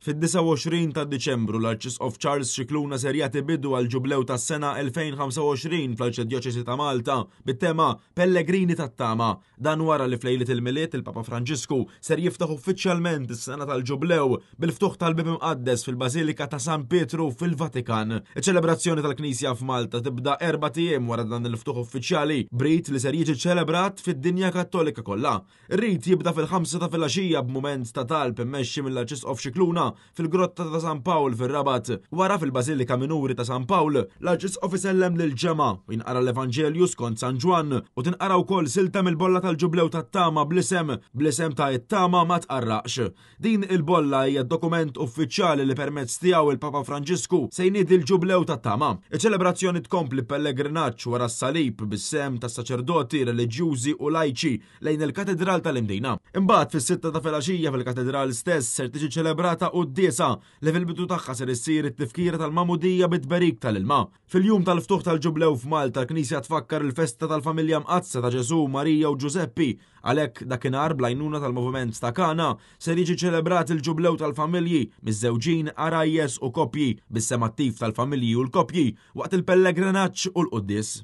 Fid-29 ta' Diċembru l-Arċisqof Charles Scicluna ser jagħti bidu għall-Ġublew tas-sena 2025 fl-Arċidjoċesi ta' Malta bit-tema Pellegrini tat-Tama. Dan wara li f'lejliet il-Milied il-Papa Franġisku ser jiftaħ uffiċjalment is-sena tal-Ġublew bil-ftuħ tal-Bieb Imqaddes fil-Bażilika ta' San Pietru fil-Vatikan. Iċ-ċelebrazzjoni tal-Knisja f'Malta tibda erbat ijiem wara dan il-ftuħ uffiċjali b'rit li ser jiġi ċċelebrat fid-dinja Kattolika kollha. Ir-rit jibda fil-ħamsa ta' filgħaxija b'mument ta' talb immexxi mill-Arċisqof Scicluna fil-Grotta ta' San Pawl fir-Rabat. Wara fil-Bażilika Minuri ta' San Pawl, l-Arċisqof isellem lill-ġemgħa u jinqara l-Evanġelju skont San Ġwann u tinqara wkoll silta mill-Bolla tal-Ġublew tat-Tama bl-isem bl-isem ta' It-Tama ma Tqarraqx. Din il-bolla hija d-dokument uffiċjali li permezz tiegħu il-Papa Franġisku se jniedi l-Ġublew tat-Tama. Iċ-ċelebrazzjoni tkompli b'pellegrinaġġ wara s-salib bis-sehem ta' saċerdoti, reliġjużi u lajċi lejn il-Katidral tal-Imdina. Imbagħad fis-sitta ta' filgħaxija fil-Katidral stess ser tiġi ċelebrata quddiesa li fil-bidu tagħha ser issir it-tifkira tal-magħmudija bit-tberik tal-ilma. Fil-jum tal-ftuħ tal-Ġublew f'Malta l-Knisja tfakkar il-festa tal-Familja Mqaddsa ta' Ġesù, Marija u Ġużeppi. Għalhekk dakinhar bl-għajnuna tal-Moviment ta' Kana ser jiġi ċelebrat il-Ġublew tal-Familji miżżewġin, għarajjes u koppji bis-sehem attiv tal-familji u l-koppji waqt il-pellegrinaġġ u l-quddies.